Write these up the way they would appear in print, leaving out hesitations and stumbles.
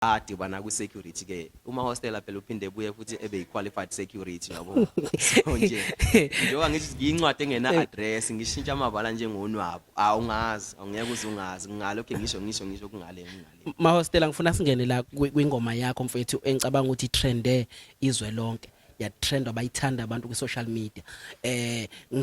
Adibana kwi security ke uma hostela phela uphinde ebuye futhi ebe yi qualified security yabo. So nje njengoba ngithi ngiyincwadi engena address, ngishintsha amabala njengonwabu, awungazi, awungeke uze ungazi ngalokho ngisho ngisho ngisho kungale ngale. Mahostela, ngifuna singene la kwingoma yakho mfethu engicabanga ukuthi trende izwe lonke, yatrendwa, bayithanda abantu kwi social media.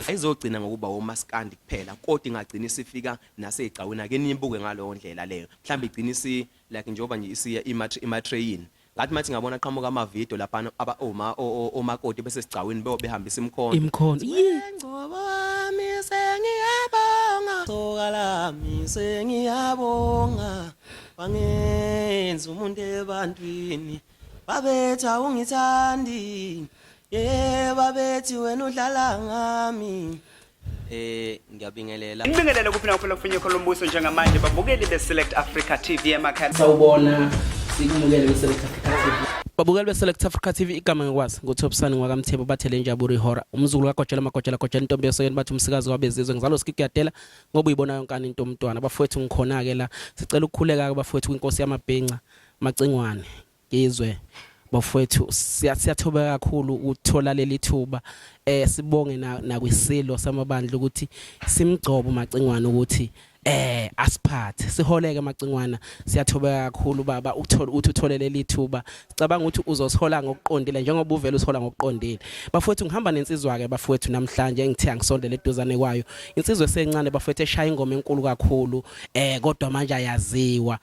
Ayizogcina ngokuba womaskandi kuphela, kodwa ingagcina isifika nasey'gcawini. Ake niyibuke ngaleyo ndlela leyo, mhlawumbe igcine isi like njengoba nje isiya ima-train, ngathi mathi ngabona qhamuka amavidiyo laphana aba oma omakoti bese sigcawini behambisa imkhonto. Imkhonto. Ngcobo wami sengiyabonga, soka lami sengiyabonga, wangenza umuntu ebantwini, babethi awungithandi, ye babethi wena udlala ngami. Ngiyabingelela. Ngibingelele kuphi nakuphi lokufinye khona umbuso njengamanje, babukeli be-Select Africa TV emakhaya. Sawubona, sikumukele kwi-Select Africa TV. Babukeli be-Select Africa TV, igama ngikwazi nguThobisani ngwakamthebo, bathele injabulo ihora. Umzukulu kaGojela Magojela Gojela, intombi yosokeni, bathi umsikazi wabezizwe, ngizalo sikigiyadela ngoba uyibona yonkana into umntwana. Bafowethu, ngikhona ke la. Sicela ukukhuleka ke bafowethu kwinkosi yamabhinca Macingwane. Ngizwe bafowethu, siyathobeka kakhulu ukuthola leli thuba. Sibonge nakwisilo samabandla ukuthi simgcobo Macingwane ukuthi asiphathe siholeke Macingwana. Siyathobeka kakhulu baba ukuthola ukuthi uthole leli thuba. Sicabanga ukuthi uzosihola ngokuqondile njengoba uvela usihola ngokuqondile. Bafowethu, ngihamba nensizwa ke bafowethu namhlanje engithe angisondele eduzane kwayo, insizwa esencane bafowethu eshaya ingoma enkulu kakhulu, kodwa manje ayaziwa,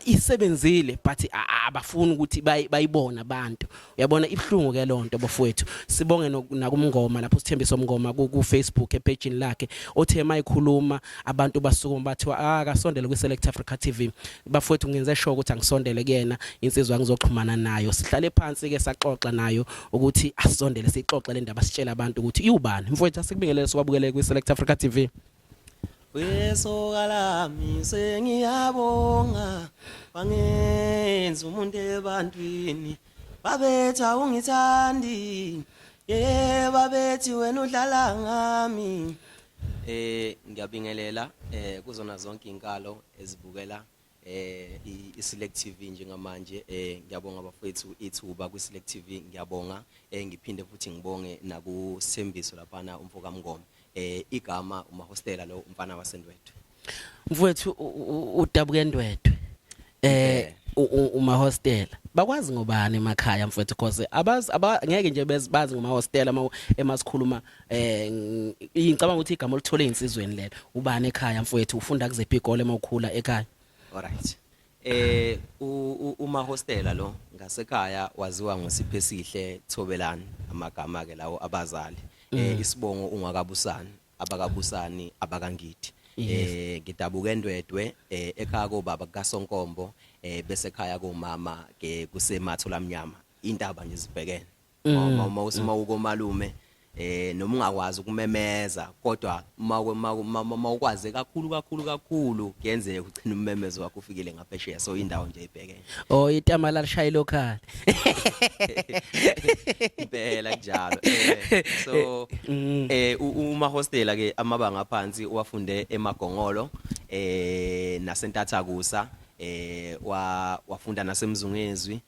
isebenzile but abafuni ukuthi bayibone abantu, uyabona, ibhlungu ke lonto bafowethu. Sibonge nakumngoma lapho sithembiso mngoma ku Facebook epage lakhe othe mayikhuluma abantu basukuma bathiwa ah kasondele kwi Select Africa TV. Bafowethu, ngenze sure ukuthi angisondele kuyena insizwa, ngizoxhumana nayo, sihlale phansi ke saxoxa nayo ukuthi asondele sixoxe le ndaba, sitshela abantu ukuthi iwubani. Mfowethu, asikubingelele sikwabukele kwi Select Africa TV. Wesoka lami sengiyabonga, wangenza umuntu ebantwini, babethi awungithandi, ye babethi wena udlala ngami. Ngiyabingelela kuzona zonke inkalo ezibukela iSelect TV njengamanje. Ngiyabonga bafowethu ithuba kwiSelect TV, ngiyabonga. Ngiphinde futhi ngibonge nakuSithembiso laphana umfoka Mngoma. Igama umahostela lo, umfana waseNdwedwe. Mfowethu, udabuka eNdwedwe, umahostela bakwazi ngobani emakhaya mfowethu? Cause abazi, ngeke nje bazi ngomahostela emasikhuluma. Ngicabanga ukuthi igama olithole insizweni lelo. Ubani ekhaya mfowethu? Ufunda kuziphi ikole mawukhula ekhaya? Alright. Umahostela lo ngasekhaya waziwa ngoSiphesihle Thobelani, amagama ke lawo abazali. Isibongo ungakabusani, abakabusani abakangidi. Ngidabuka eNdwedwe, ekhaya kobaba kaSonkombo, bese ekhaya komama ke kusematho lamnyama. Intaba nje zibhekene. Uma ukomalume noma ungakwazi ukumemeza, kodwa uma ukwazi kakhulu kakhulu kakhulu, kuyenzeka ugcina ummemezo wakho ufikile ngaphesheya, so indawo nje ibhekene. Oh, itama lashaya local. Impela kunjalo. So uma hostela ke amabanga aphansi wafunde eMagongolo nasentathakusa, wafunda nasemzungezwi,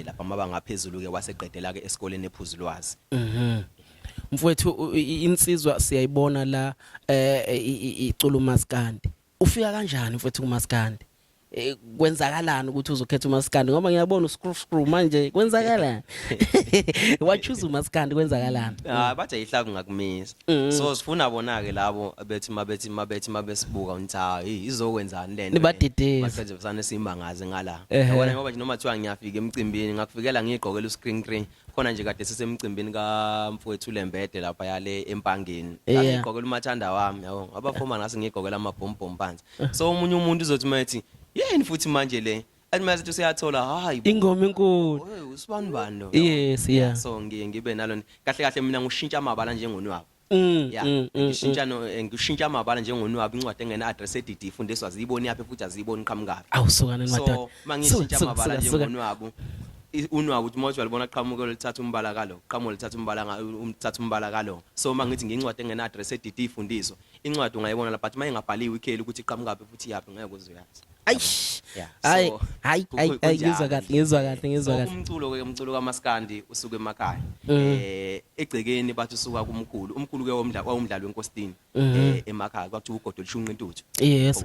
lapha amabanga aphezulu ke waseqedela ke esikoleni ephuzulwazi. Mfowethu, insizwa siyayibona la icula umaskandi. Ufika kanjani mfowethu kumaskandi? Kwenzakalani ukuthi uzokhetha umaskandi? Ngoba ngiyabona uscrew screw manje, kwenzakalani? Wa choose umaskandi, kwenzakalani? Ah, bathi ayihlabu ngakumisa. So sifuna bona ke labo bethi mabethi mabethi mabesibuka uthi hayi, izokwenzani lento? Nibadidise. Maqede usane simangaze ngala. Yabona, ngoba nje noma kuthiwa ngiyafika emcimbini, ngakufikela ngigqokela uscreen screen khona nje, kade sisemcimbini kamfowethu Lembede lapha yale empangeni. Ngigqokela umathanda wami, yabo, abafoma ngase ngigqokela amabhombhomu phansi. So omunye umuntu uzothi mayethi yini futhi manje le, athi mase usiyathola, hayi bo, Ingoma enkulu. Oy, usibani bani lo? So ngiye ngibe nalo kahle kahle, mina ngushintsha amabala njengonwabu. Yeah, ngishintsha no ngishintsha amabala njengonwabu, incwadi engena address edidi ifundiswa aziyiboni yaphi futhi aziyiboni qhamukaphi. Awusukana madoda. So mangishintsha Suka, amabala suka, suka. njengonwabu, unwabu uthi mawuthi walibona qhamuke lithatha umbala kalo, qhamuke lithatha umbala umthatha umbala kalo. So mangithi ngincwadi engena address edidi ifundiswa, incwadi ungayibona lapha, but mayingabhaliwe ikheli ukuthi iqhamukaphi futhi yaphi, ngeke uze uyazi. Aish. Yeah, Hayi, so, hayi, hayi, hayi, ngizwa kunjalo kahle, nje. ngizwa kahle, ngizwa So, kahle. Umculo ke, umculo kaMaskandi usuka emakhaya. Egcekeni bathi usuka kumkhulu. Umkhulu ke womdla wawumdlali wenkositini. Emakhaya kwakuthiwa ugodo lishunqa intuthu.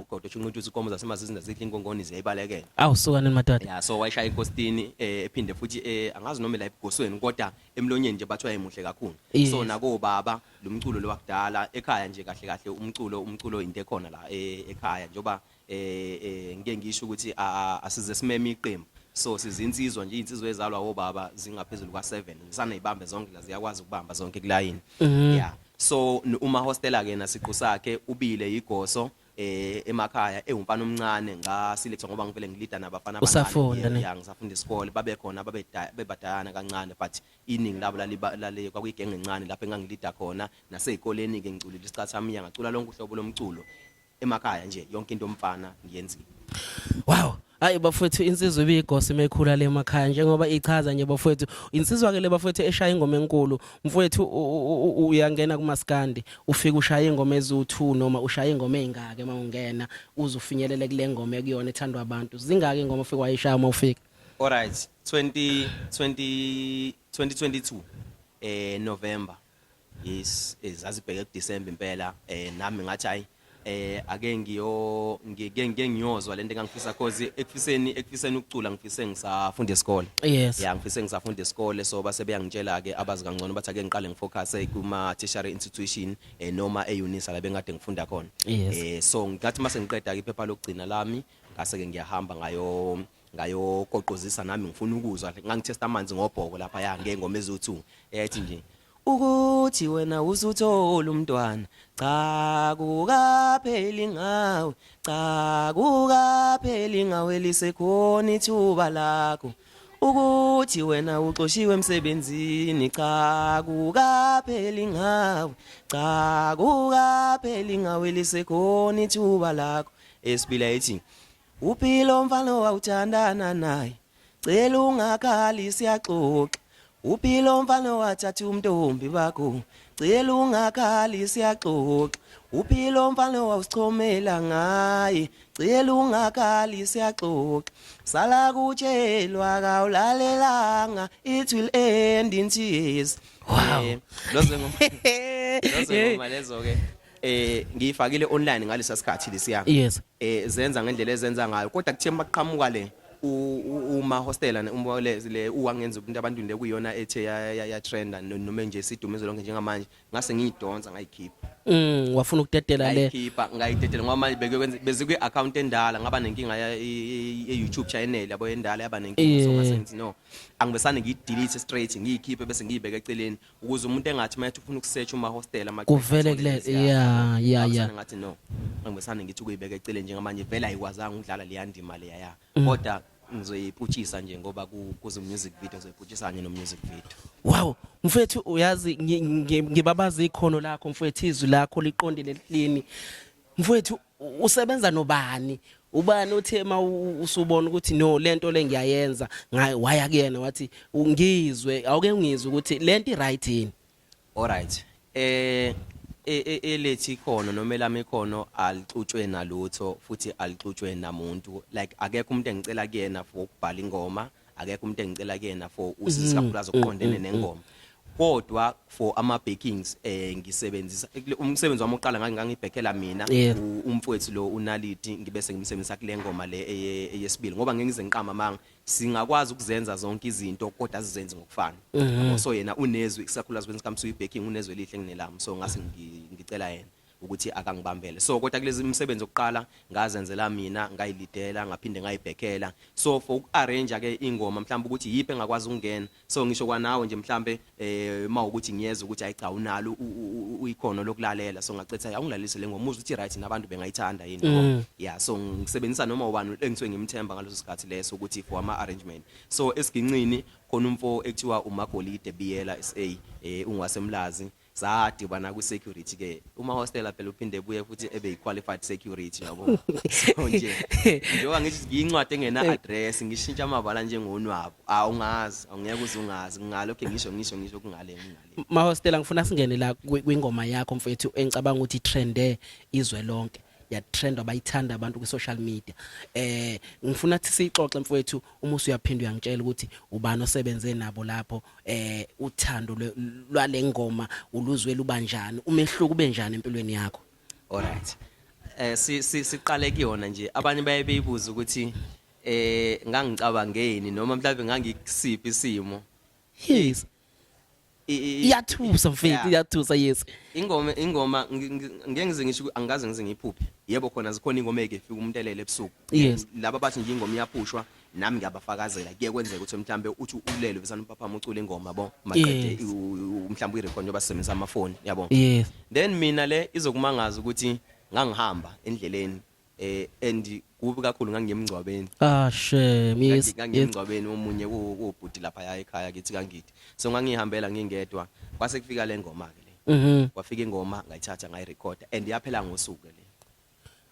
Ugodo lishunqa intuthu, inkomo zasemazizini zidla ingongoni ziyayibalekela. Awu suka nini madoda. Yeah, so wayishaya inkositini, ephinde futhi, angazi noma la ebugosweni, kodwa emlonyeni nje bathiwa emuhle kakhulu. So nako baba lo mculo lo wakudala ekhaya nje, kahle kahle umculo into ekhona la ekhaya, njoba ngike ngisho ukuthi asize simeme iqembu, so sizinsizwa nje, insizwa ezalwa obaba zingaphezulu kwa7, zisanezibambe zonke la, ziyakwazi ukubamba zonke kulayini. Yeah, so uma hostela ke nasiqu sakhe ubile igoso emakhaya, ewumfana omncane ngaselect ngoba ngivele ngilida nabafana. Usafunda, ne? Yeah, ngisafunda isikole, babe khona bebadayana kancane, but iningi labo lali kwakuyigenge encane lapho engangilida khona. Nasey'koleni ke ngiculile isicathamiya, ngacula lonke uhlobo lomculo emakhaya nje, yonke into omfana ngiyenzile. Wow. Hayi bafowethu, insizwa ibiyigosi mekhula le emakhaya njengoba ichaza nje bafowethu. Insizwa ke le bafowethu eshaya ingoma enkulu. Mfowethu, uyangena kumaskandi, ufika ushaya ingoma ezu2 noma ushaya ingoma ezingaka mawungena uze ufinyelele kule ngoma ekuyona ethandwa abantu. Zingaka ingoma ufika wayishaya uma ufika? Alright, 20 20 2022 November, yes, zazibheke kuDecember impela. Nami ngathi hayi, ake ngiyo ngike ngike ngiyozwa lento engangifisa, cause ekufiseni ukucula ngifise ngisafunda isikole. Yeah, ngifise ngisafunda isikole, so base beyangitshela ke abazi kangcono, bathi ake ngiqale ngifocus kuma tertiary institution, noma eUnisa la bengade ngifunda khona. So ngathi mase ngiqeda ke iphepha lokugcina lami, ngase ke ngiyahamba ngayo ngayokoqozisa nami, ngifuna ukuzwa. Ngangithesta amanzi ngobhoko lapha ya ngengoma eziwu2 eyathi nje ukuthi wena usuthola umntwana, cha kukapheli ngawe, cha kukapheli ngawe, lisekhona ithuba lakho. Ukuthi wena uxoshiwe emsebenzini, cha kukapheli ngawe, cha kukapheli ngawe, lisekhona ithuba lakho. Esibili ayithi uphilo mfana wawuthandana naye, cela ungakhali siyaxoxa. Uphilo mfana wathatha umntombi bakho, cela ungakhali siyaxoxa. Uphilo mfana wawusichomela ngaye, cela ungakhali siyaxoxa. Sala kutshelwa kawulalelanga, it will end in tears. Wow. Lezo ngoma lezo ke ngiyifakile online ngalesa sikhathi lesiya. Zenza ngendlela ezenza ngayo, kodwa kuthe maqhamuka le uma hostela uma le uwangenza umuntu abantwini lekuyona ethe ya trenda noma nje sidumizo lonke njengamanje, ngase ngiyidonsa ngayikhipha. Wafuna ukudedela le. Ngayikhipha, ngayidedela, ngoba manje bekwenza bezikwi account endala, ngaba nenkinga ye YouTube channel yabo endala, yaba nenkinga, so ngase ngithi no, angibesane ngiyidelete straight, ngiyikhiphe bese ngiyibeka eceleni ukuze umuntu engathi mayethi ufuna ukusearch uma hostela Kuvele kule, yeah. Ngathi no, angibesane ngithi ukuyibeka eceleni njengamanje, vele ayikwazanga ukudlala leya ndima leya ya, kodwa ngizoyiputshisa nje ngoba kuze music video, ngizoyiputshisa kanye no music video. Wow, mfethu, uyazi ngibabaza ikhono lakho mfethu, izwi lakho liqondile clean. Mfethu, usebenza nobani? Ubani uthe ma usubona ukuthi no, lento le ngiyayenza, waya kuyena wathi ungizwe, awuke ungizwe ukuthi lento i right yini? Alright. Elethi ikhono noma elami ikhono alixutshwe nalutho futhi alixutshwe namuntu. Like akekho umuntu engicela kuyena for ukubhala ingoma, akekho umuntu engicela kuyena for usizo kakhulukazi okuqondene nengoma. Kodwa for ama backings ngisebenzisa umsebenzi wami oqala ngangibhekhela mina umfowethu lo uNaliti, ngibese ngimsebenzisa kule ngoma le eyesibili, ngoba ngeke ngize ngiqama manga, singakwazi ukuzenza zonke izinto kodwa asizenzi ngokufana. Yabo, so yena unezwi, isakhulukazi when it comes to i-backing, unezwi elihle kunelami, so ngase ngicela yena ukuthi akangibambele. So kodwa kulezi imisebenzi yokuqala ngazenzela mina, ngayilidela, ngaphinde ngayibhekhela. So for uku-arrange ke ingoma mhlawumbe ukuthi yiphi engakwazi ukungena, so ngisho kwanawe nje mhlambe mawukuthi ngiyeza ukuthi hayi cha, unalo uyikhono lokulalela, so ngacetha awungilalise le ngoma uzwe ukuthi right nabantu bengayithanda yini, yabo. Yeah, so ngisebenzisa noma ubani engisuke ngimthemba ngaleso sikhathi leso ukuthi for ama arrangement. So esigincini khona umfo ekuthiwa uMagolide Biyela SA, ungasemlazi, sadibana ku security ke uma hostela phela, uphinde ebuye futhi ebe yi qualified security, yabo. So nje njengoba ngithi ngiyincwadi engena address, ngishintsha amabala njengonwabo, awungazi, awungeke uze ungazi ngalokho ngisho kungale. Mahostela, ngifuna singene la kwingoma yakho mfethu engicabanga ukuthi trende izwe lonke. Ya trend, abayithanda abantu ku social media. Ngifuna ukuthi sixoxe mfowethu, uma usuyaphinda uyangitshela ukuthi ubani osebenze nabo lapho, uthando lwale ngoma uluzwe lubanjani, umehluko benjani empilweni yakho. Alright, si siqale kuyona nje. Abanye baye beyibuza ukuthi ngangicabangeni noma mhlawumbe ngangikusiphi isimo. Iyathusa mfethu, iyathusa, yes. Ingoma ngeke ngize ngisho angikaze ngize ngiyiphuphe. Yebo, khona zikhona ingoma eke ifika umuntu elele ebusuku. Laba bathi nje ingoma iyaphushwa, nami ngiyabafakazela. Kuye kwenzeka ukuthi mhlambe uthi ulele besana uphaphama ucula ingoma yabo, maqede mhlambe uyirecord njengoba sisebenzisa amafoni yabo. Then mina le izokumangaza ukuthi ngangihamba endleleni and kubi kakhulu, ngangiyemngcwabeni. Ah shame, yes. Ngangiyemngcwabeni omunye wobhuti lapha ya ekhaya kithi kaNgidi. So ngangihambela ngingedwa, kwase kufika le ngoma ke le. Kwafika ingoma, ngayithatha ngayirecorda and yaphela ngosuku le.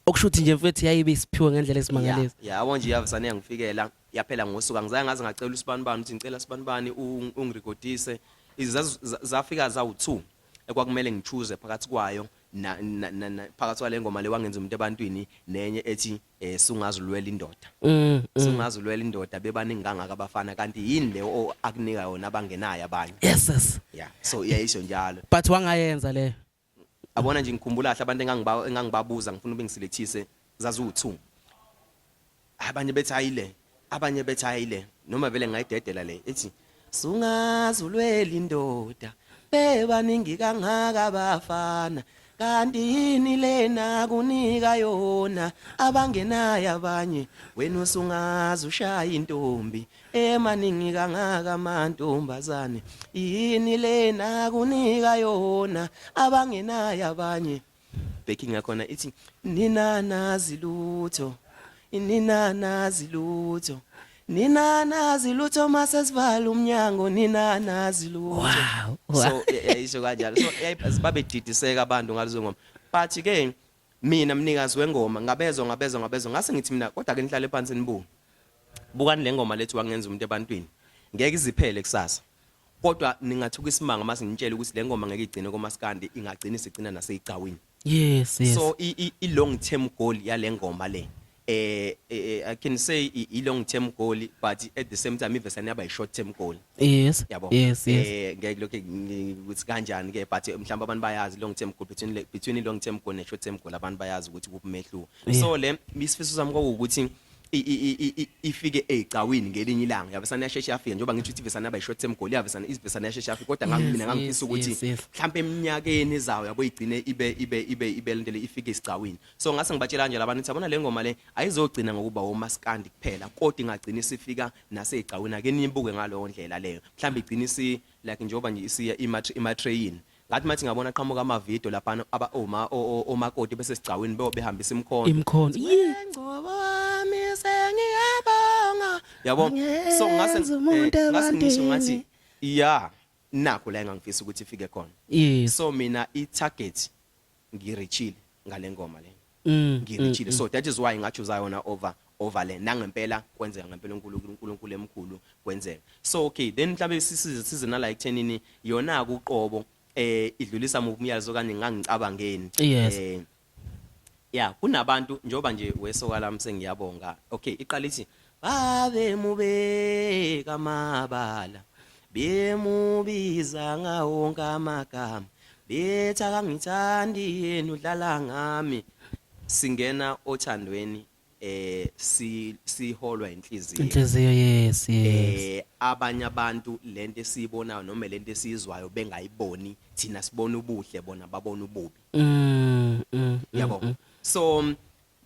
Okusho ukuthi nje mfethu yayibe isiphiwe ngendlela esimangalisa. Ya, yabo nje, yavesane yangifikela, yaphela ngosuku. Angizange ngaze ngacela usibanibani ukuthi ngicela sibanibani ungirekhodise. Zafika zawu2 ekwakumele ngichoose phakathi kwayo na phakathi kwale ngoma le wangenza umuntu ebantwini nenye ethi sungazulwela indoda. Sungazulwela indoda, bebaningi kangaka abafana, kanti yini le akunika yona abangenayo abanye? Yes. Yeah, so iyayisho njalo. But wangayenza leyo? Abona nje, ngikhumbula kahle abantu engangibabuza ngifuna ube ngiselethise, zaziwu2. Abanye bethi ayile, abanye bethi ayile, noma vele ngayidedela le ethi sungazulwela indoda, bebaningi kangaka abafana, kanti yini lena kunika yona abangenayo abanye? Wena usungaze ushaya intombi, emaningi kangaka amantombazane, yini lena kunika yona abangenayo abanye? Backing yakhona ithi nina nazi lutho, nina nazi lutho, nina nazi lutho, mase sivala umnyango, nina nazi lutho. So yayisho kanjalo. So babedidiseka abantu ngalezo ngoma, but ke mina mnikazi wengoma ngabezwa ngabezwa ngabezwa, ngase ngithi mina kodwa ke nihlale phansi nibuke, bukani le ngoma lethu wangenza umuntu ebantwini ngeke iziphele kusasa, kodwa ningathuka isimanga mase ngitshela ukuthi le ngoma ngeke igcine komaskandi, ingagcina isigcina naseyigcawini. So i long term goal yale ngoma le, I can say i long term goal, but at the same time ivesane yaba i short term goal. Yabo. yes. Ngeke lokho ukuthi kanjani ke, but mhlawumbe abantu bayazi long term goal, between i long term goal ne short term goal, abantu bayazi ukuthi kuphi umehluko. So le isifiso sami kwakuwukuthi ifike ey'gcawini ngelinye ilanga. Yavesane yasheshe yafika, njengoba ngithi ukuthi ivesane yaba i-short term goal, yavesane ivesane yasheshe yafika, kodwa mina ngangifisa ukuthi mhlawumbe eminyakeni ezayo yabo igcine ibe lento le ifike esigcawini. So ngase ngibatshela kanje labantu ukuthi yabona le ngoma le ayizogcina ngokuba omaskandi kuphela, kodwa ingagcina isifika nasey'gcawini. Ake niyibuke ngalowo ndlela leyo, mhlawumbe igcine isi like njengoba nje isiya ima-train. Ngathi mathi ngabona qhamuka amavidiyo laphana, aba oma omakoti bese sigcawini behambisa imkhonto. Imkhonto, yeah. Ngcobo wami sengiyabonga yabo. So ngase Wangenza umuntu ngase ngisho ngathi ebantwini. Ya, nakho la engangifisa ukuthi ifike khona. So mina i-target ngireachile ngale ngoma le. Ngireachile, so that is why ngachoose yona over le. Nangempela kwenzeka ngempela, uNkulunkulu, uNkulunkulu emkhulu, kwenzeka. So okay, then mhlawumbe sisize size nala ekuthenini yona uqobo idlulisa muphi umyalezo okanye ngangicabangeni. Yeah, kunabantu njengoba nje wesoka lami sengiyabonga. Okay, iqala ithi babe mubeka amabala, bemubiza ngawo wonke amagama, bethi akangithandi yena udlala ngami. Singena othandweni siholwa inhliziyo. Inhliziyo, yes. Abanye abantu lento esiyibonayo noma lento esiyizwayo bengayiboni, thina sibona ubuhle, bona babona ububi. Yabo. So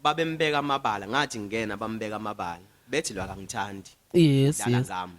babembeka amabala, ngathi ngena bambeka amabala bethi lo akangithandi, dlala ngami.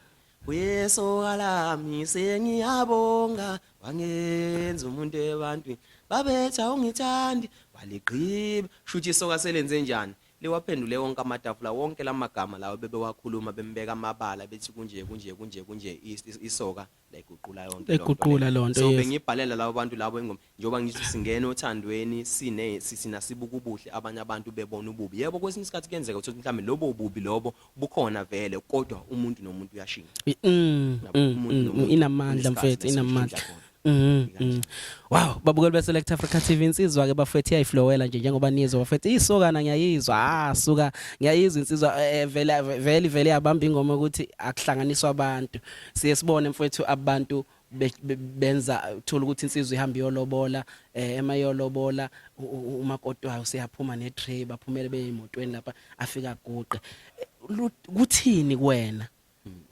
Uyesoka lami sengiyabonga wangenza umuntu ebantwini, babetha awungithandi, waligqiba shuthi isoka selenze njani, liwaphendule wonke amatafula, wonke lamagama lawo bebewakhuluma bembeka amabala bethi kunje kunje kunje kunje. Isoka layiguqula yonke lonto. Layiguqula lonto. So bengibhalela labo bantu labo ingoma, njengoba ngithi singena othandweni sine sina sibuka ubuhle, abanye abantu bebona ububi. Yebo, kwesinye isikhathi kuyenzeka ukuthi mhlawumbe lobo bubi lobo bukhona vele, kodwa umuntu nomuntu uyashintsha. Yabo, umuntu nomuntu Inamandla unesikhathi mfethu, inamandla. lesoshintsha khona. Wow, babukeli be Select Africa TV, insizwa ke bafethu iyayiflowela nje njengoba nizwa bafethu. Isokana ngiyayizwa. Ah, suka, ngiyayizwa insizwa, vele vele vele yabamba ingoma ukuthi akuhlanganiswa abantu. Siye sibone mfethu abantu benza, uthola ukuthi insizwa ihamba iyolobola, emayolobola umakoti wayo siyaphuma ne tray, baphumele beyimotweni lapha, afika guqe. Kuthini kuwena?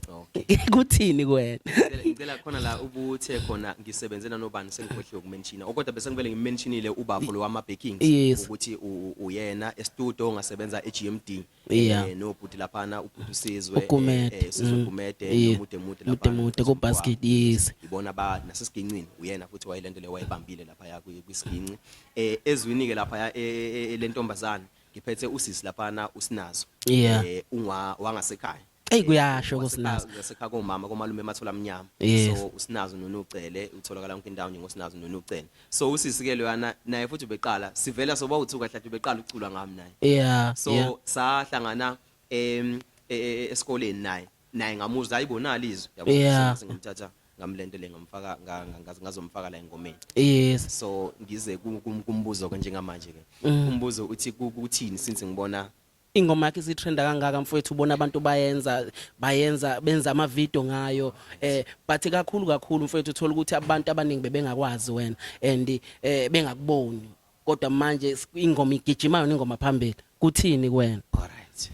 Okay. Kuthini kuwena? Ngicela khona la ubuthe khona ngisebenze nanobani, sengikhohliwe ukumentiona, kodwa bese ngivele ngimmentionile ubafo lo wama backings ukuthi uyena e-studio, ngasebenza e-GMD nobhuti laphana, ubhuti uSizwe. Ugumede. Sizwe Gumede nomude mude. Mude mude ku basket, yes. Ibona ba nasesigincini, uyena futhi wayelento le wayibambile lapha ya kwisiginci, ezwini ke lapha ya lentombazana ngiphethe usisi laphana uSinazo. Ungwa wangasekhaya. Ey, kuyasho kuSinazo. Ngasekhaya komama, komalume emathola amnyama. So uSinazo noNucele utholakala yonke indawo njengoSinazo noNucele. So usisi ke loyana naye futhi ubeqala sivela soba uthuka hlathi, ubeqala ukucula ngami naye. So sahlangana esikoleni naye ngamuzwa, ayibonala izwi yabo. So ngimthatha ngamlento le, ngamfaka ngazomfaka la engomeni. So ngize kumbuzo ke njengamanje ke. Umbuzo uthi kuthini since ngibona Ingoma yakhe isitrenda kangaka mfowethu, ubona abantu bayenza benza ama video ngayo, but kakhulu kakhulu mfowethu uthola ukuthi abantu abaningi bebengakwazi wena and bengakuboni, kodwa manje ingoma igijima yona ingoma phambili. Kuthini kuwena? Alright.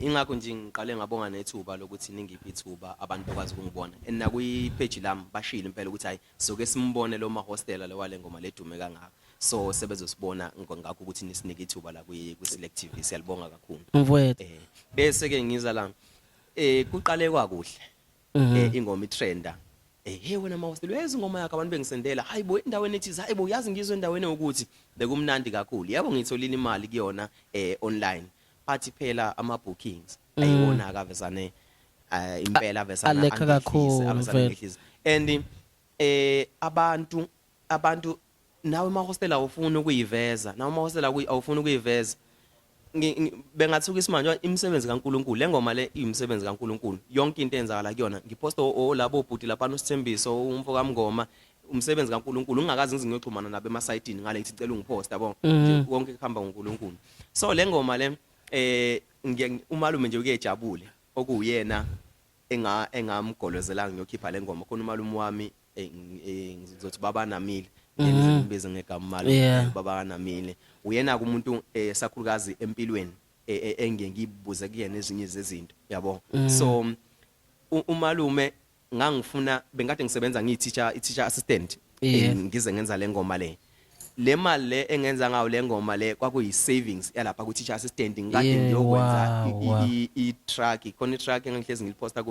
Ingakho nje ngiqale ngabonga nethuba lokuthi ningiphe ithuba, abantu bekwazi ukungibona. And nakuyi page lami bashilo impela ukuthi hayi, soke simbone lo ma hostela lo wale ngoma ledume kangaka. So sebezosibona ngakho ukuthi nisinike ithuba la kwi Select TV, siyalibonga kakhulu. Mfowethu. Bese ke ngiza la. Kuqale kwakuhle. Ingoma itrenda. Hey wena ma hostel, uyeza ingoma yakho, abantu bengisendela. Hayibo, endaweni ethize, hayibo, yazi ngizwe endaweni ukuthi bekumnandi kakhulu. Yebo, ngitholile imali kuyona online. But phela ama bookings ayiwona akavezane impela avezana Alekha kakhulu, avezane mfethu. ngehlise. And abantu nawe ema hostel awufuni ukuyiveza, nawe ema hostel awufuni ukuyiveza. Bengathuka isimanje, imisebenzi kaNkuluNkulu le ngoma le, imisebenzi kaNkuluNkulu yonke into eyenzakala kuyona. Ngiphosta labo bhuti lapha, uSithembiso umfo kaMngoma, umsebenzi kaNkuluNkulu, ngingakazi ngize ngiyoxhumana nabo emasayitini ngale ngithi cela ungipost, yabo. Nje konke kuhamba ngoNkulunkulu. So le ngoma le umalume nje ukuyejabule okuyena engamgolozela ngiyokhipha le ngoma khona, umalume wami, ngizothi baba Namile, ngize ngimbize ngegama umalume. Baba Namile uyena umuntu sakhulukazi empilweni engiye ngibuze kuyena ezinye zezinto, yabo. So umalume ngangifuna, bengikade ngisebenza ngiyi-teacher, i-teacher assistant. Ngize ngenza le ngoma le, le mali le engenza ngayo le ngoma le kwakuyi savings yalapha ku teacher assistant, ngikade ngiyokwenza i-truck khona, i-truck engihlezi ngiliposta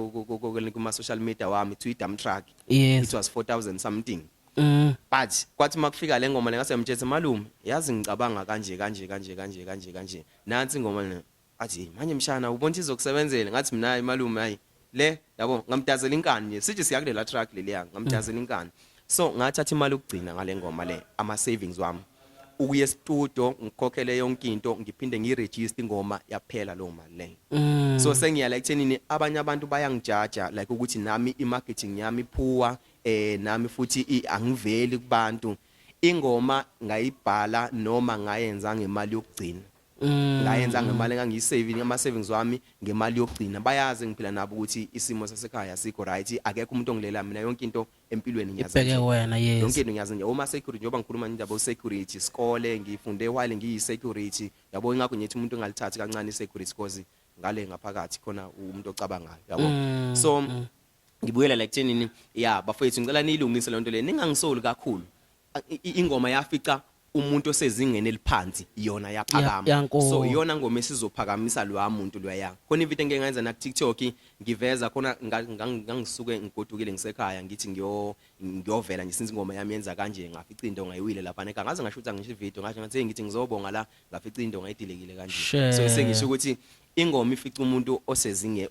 kuma social media wami, to i-dump truck. It was 4000 something. But kwathi makufika le ngoma le, ngase ngimtshela, "Malume, yazi ngicabanga kanje kanje kanje kanje kanje kanje, nansi ingoma le." Athi, "Manje mshana, ubona ukuthi izokusebenzela?" Ngathi mina, "Hayi malume, hayi le yabo." Ngamdazela inkani nje, sithi siya kulela truck leliya, ngamdazela inkani. So ngathatha imali yokugcina ngale ngoma le, ama savings wami, ukuya e-studio, ngikhokhele yonke into, ngiphinde ngiregister ingoma, yaphela leyo mali leyo. So sengiyala ekuthenini abanye abantu bayangijaja like ukuthi nami i-marketing yami poor, nami futhi angiveli kubantu. Ingoma ngayibhala noma ngayenza ngemali yokugcina, ngayenza ngemali engangiyisave, ama savings wami, ngemali yokugcina. Bayazi ngiphila nabo ukuthi isimo sasekhaya asikho right, akekho umuntu ongilela mina, yonke into empilweni ngiyazi. Ibheke wena, yes. Yonke into ngiyazi nje, uma security, njengoba ngikhuluma indaba o security, isikole ngifunde while ngiyi security, yabo. Ingakho ngithi umuntu engalithathi kancane i security, because ngale ngaphakathi khona umuntu ocabangayo, yabo. So ngibuyela la ekuthenini, ya bafowethu, ngicela niyilungise lento le, ningangisoli kakhulu. Ingoma yafica umuntu osezingeni eliphansi, yona yaphakama. So iyona ngoma esizophakamisa loya muntu loya. Khona ivideo engike ngayenza na TikTok, ngiveza khona ngangisuke ngigodukile ngisekhaya, ngithi ngiyovela nje since ingoma yami yenza kanje, ngafica into ngayiwile lapha ekhaya, ngaze ngashutha ngisho ivideo, ngasho ngathi, "Hey, ngithi ngizobonga la, ngafica into ngayidilekile kanje." So sengisho ukuthi ingoma ifica umuntu osezinge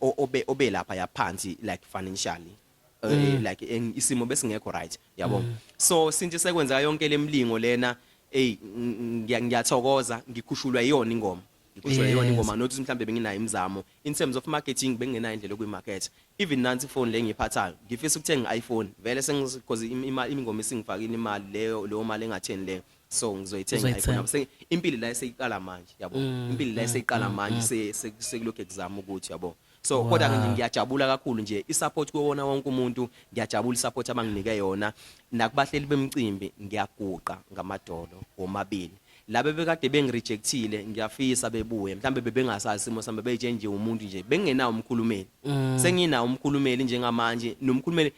obe lapha yaphansi, like financially, like isimo besingekho right, yabo. So since sekwenzeka yonke lemlingo lena, hey, ngiyathokoza ngikhushulwa iyona ingoma. Ngikhishwa yiyona ingoma, not ukuthi mhlambe benginayo imizamo in terms of marketing, bengingenayo indlela yokuyimarket. Even nansi ifoni le engiyiphathayo, ngifisa ukuthenga i-iPhone vele sengiz because imali, ingoma isingifakile imali leyo, leyo mali engatheni leyo, so ngizoyithenga i-iPhone. Uzoyithenga. Impilo la eseyiqala manje, yabo, impilo la eseyiqala manje, sekulokhu ekuzama ukuthi, yabo, so kodwa ke nje ngiyajabula kakhulu nje i-support kuwona wonke umuntu. Ngiyajabula i-support abanginike yona nakubahleli bemicimbi. Ngiyaguqa ngamadolo womabili. Laba bekade bengirejectile, ngiyafisa bebuye. Mhlambe bebengasazi isimo sami, beyitshe nje umuntu nje bengenawo umkhulumeli. Senginawo umkhulumeli njengamanje, nomkhulumeli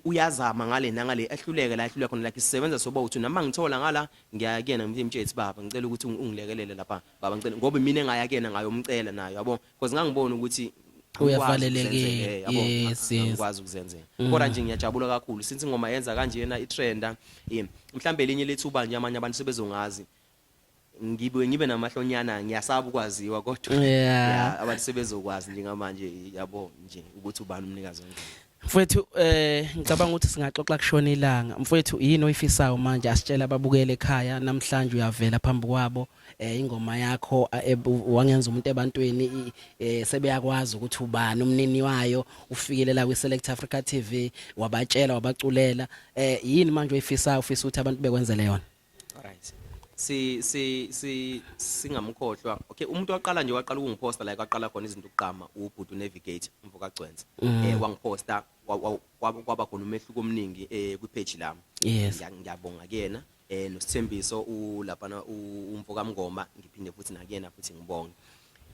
uyazama ngale nangale, ehluleke la ehluleka khona. Like sisebenza soba uthi noma ngithola ngala, ngiya kuyena, ngithi, "Mtshethi baba, ngicela ukuthi ungilekelele lapha baba, ngicela," ngoba mina engaya kuyena ngayomcela nayo, yabo, because ngangibona ukuthi angikwazi Uyavalelekile. ukuzenzela, yabo, angikwazi ukuzenzela. Kodwa nje ngiyajabula kakhulu since ingoma yenza kanjena, itrenda. Mhlambe elinye lethuba nje amanye abantu sebezongazi, ngibe namahlonyana, ngiyasaba ukwaziwa kodwa yeah, abantu sebezokwazi njengamanje, yabo nje, ukuthi ubani umnikazi wengoma. Mfowethu, ngicabanga ukuthi singaxoxa kushona ilanga. Mfowethu, yini oyifisayo manje? Asitshela ababukele ekhaya namhlanje, uyavela phambi kwabo, ingoma yakho wangenza umuntu ebantwini, sebeyakwazi ukuthi ubani umnini wayo, ufikele la kwi Select Africa TV, wabatshela, wabaculela. Yini manje oyifisayo, ufisa ukuthi abantu bekwenzele yona? Alright, si si si singamkhohlwa. Okay, umuntu waqala nje, waqala ukungiposta la kwaqala khona izinto ukuqama, ubhuti navigate umfoka Gcwensa. Wangiposta, kwaba khona umehluko omningi kwi page lami. Ngiyabonga kuyena. Nosithembiso ulaphana, umfoka Mngoma, ngiphinde futhi nakuyena futhi ngibonge.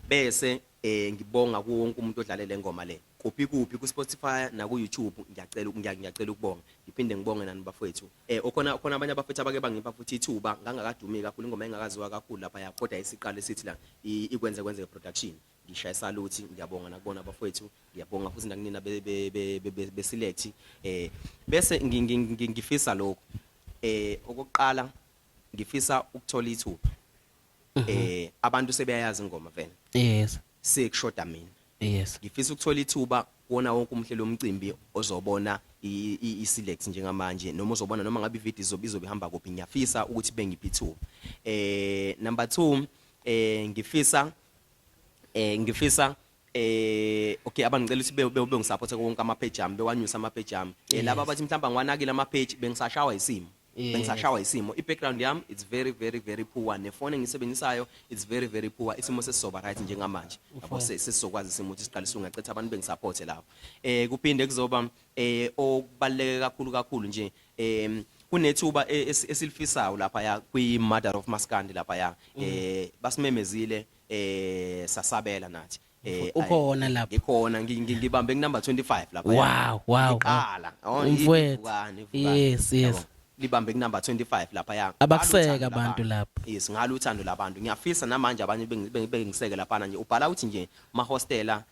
Bese ngibonga kuwo wonke umuntu odlale le ngoma le kuphi kuphi, ku Spotify na ku YouTube. Ngiyacela ukubonga, ngiphinde ngibonge nani bafowethu. Okhona khona abanye abafethu abake bangipha futhi ithuba, ngangakadumi kakhulu, ingoma engakaziwa kakhulu lapha, kodwa isiqale sithi la ikwenze kwenzeke production. Ngishaya salute, ngiyabonga nakubona abafowethu, ngiyabonga futhi nakunina be Select. Bese ngifisa lokho, okokuqala ngifisa ukuthola ithuba. Abantu sebeyayazi ingoma vele, sekushoda mina. Ngifisa ukuthola ithuba kuwona wonke umhlelo womcimbi ozobona i-Select njengamanje, noma uzobona noma ngabe ivideo izobe ihamba kuphi, ngiyafisa ukuthi bengiphe ithuba. Number 2, ngifisa, okay, abangicela ukuthi bengisupport wonke ama page ami, bewanyusa ama page ami. Laba abathi mhlawumbe angiwanakile ama page, bengisashawa isimo. Bengisashawa isimo, i-background yami, it's very very very poor, nefoni engisebenzisayo, it's very very poor. Isimo sesizoba right njengamanje, yabo, sesizokwazi isimo ukuthi siqalise ungacetha abantu bengisupport lapho. Kuphinde kuzoba okubaluleke kakhulu kakhulu nje, kunethuba esilifisayo lapha ya kwi Mother of Maskandi lapha ya. Basimemezile, sasabela nathi. Ukhona lapho? Ngikhona, ngibambe ku number 25 lapha. Wow. Ngiqala. Oh, Mfowethu. ivukani, ivukani. Yabo, libambe ku number 25 lapha ya. Abakuseka abantu lapho. Yes, ngalo uthando labantu. Ngiyafisa namanje abanye bengiseke lapha nje. Ubhala uthi nje Mahostela,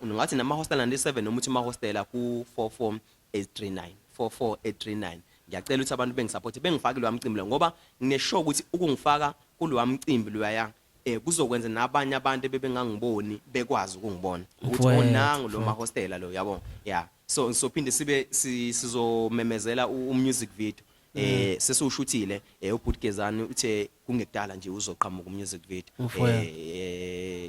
ngathi nama Hostela 97, noma uthi Mahostela ku 44839, 44839. Ngiyacela ukuthi abantu bengisupport, bengifake lo mcimbi lo, ngoba nginesure ukuthi ukungifaka kulo mcimbi loya kuzokwenza nabanye abantu ebebengangiboni bekwazi ukungibona ukuthi onangu lo Mahostela lo, yabo. Yeah, so sophinde sibe sizomemezela umusic video. Sesiwushuthile. UBhutgezani uthe kungekudala nje uzoqhamuka umusic video.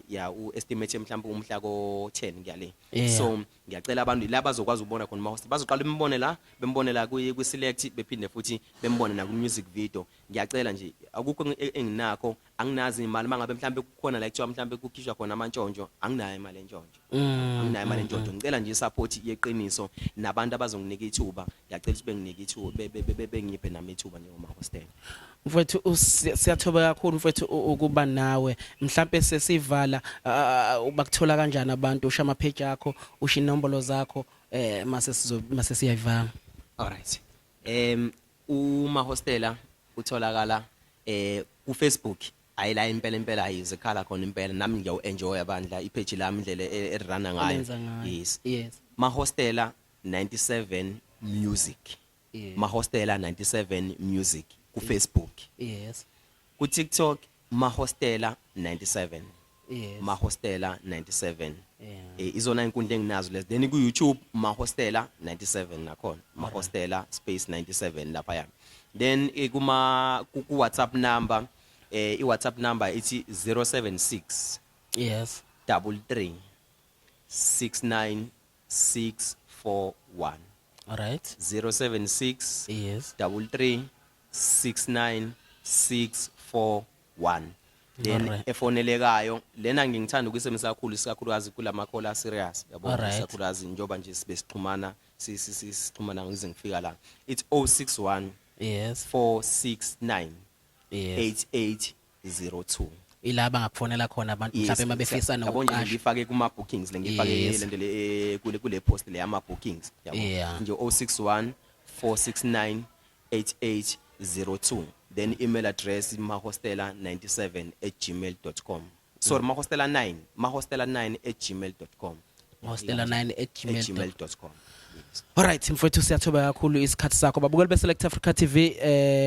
Yeah, uestimate mhlawumbe umhla ko 10 ngiyale. So ngiyacela abantu la bazokwazi ukubona khona ma-host, bazoqala bembone la, bembone la kwi Select, bephinde futhi bembone na ku music video. Ngiyacela nje, akukho enginakho, anginazi imali. Mangabe mhlambe kukhona la kuthiwa mhlambe kukhishwa khona amantshontsho, anginayo imali entshontsho, anginayo imali entshontsho. Ngicela nje isupport yeqiniso nabantu abazonginika ithuba. Ngiyacela ukuthi benginike ithuba, bengiphe nami ithuba njengoma hostel. Mfowethu, siyathobeka kakhulu mfowethu ukuba nawe. Mhlambe sesivala, bakuthola kanjani abantu? Usho ama page akho, usho inombolo zakho, mase siyayivala. Alright, uma Hostela utholakala ku Facebook. Ayila impela impela, ayizikhala khona impela. Nami ngiyawu enjoy abandla ipage lami, indlela erana ngayo. Elenza ngayo. Yes. Mahostela 97 Music. Mahostela 97 Music ku Facebook. Ku TikTok, Mahostela 97. Mahostela 97. Izona inkundla enginazo lezi. Then ku YouTube, Mahostela 97 nakhona, Mahostela space 97 lapha. Then kuma ku WhatsApp number I WhatsApp number ithi 076 33 69 641. All right. 076 33 69 641. Then efonelekayo lena ngingithanda ukuyisebenzisa kakhulu, isikakhulukazi kulama call a serious, yabo, isikakhulukazi njengoba nje sibe sixhumana, sixhumana ngize ngifika la. It's 061 469 8802. Ila bangakufonela khona abantu mhlawumbe mabefisa Yabo nje, nokuqasha. ngifake kuma bookings le, ngifake lento le, kule post le yama bookings, yabo nje, 061 469 8802. Then email address mahostela97@gmail.com, sorry, mahostela9, mahostela9@gmail.com. Hostela9@gmail. gmail.com, yes. Alright mfowethu, siyathoba kakhulu isikhathi sakho. Babukeli beSelect Africa TV,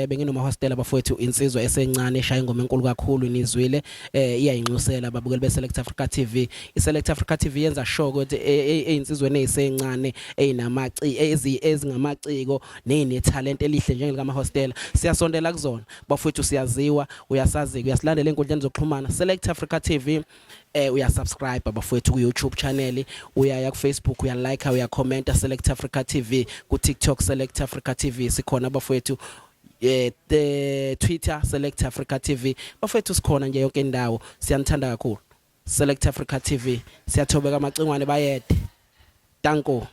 benginomahostela bafowethu, insizwa esencane eshaya ingoma enkulu kakhulu, nizwile, iyayinxusela. Babukeli beSelect Africa TV, iSelect Africa TV yenza sure ukuthi ezinsizweni ezisencane ezinamaci ezingamaciko nezinethalente elihle njengelika mahostela, siyasondela kuzona bafowethu. Siyaziwa, uyasazi, uyasilandela enkundleni zokuxhumana, Select Africa TV, uyasubscribe bafowethu ku YouTube channel, uyaya ku Facebook, uya like, uya comment, Select Africa TV, ku TikTok, Select Africa TV, sikhona bafowethu, the Twitter, Select Africa TV. Bafowethu, sikhona nje yonke indawo. Siyanithanda kakhulu. Select Africa TV, siyathobeka amacingwane, bayede, danko.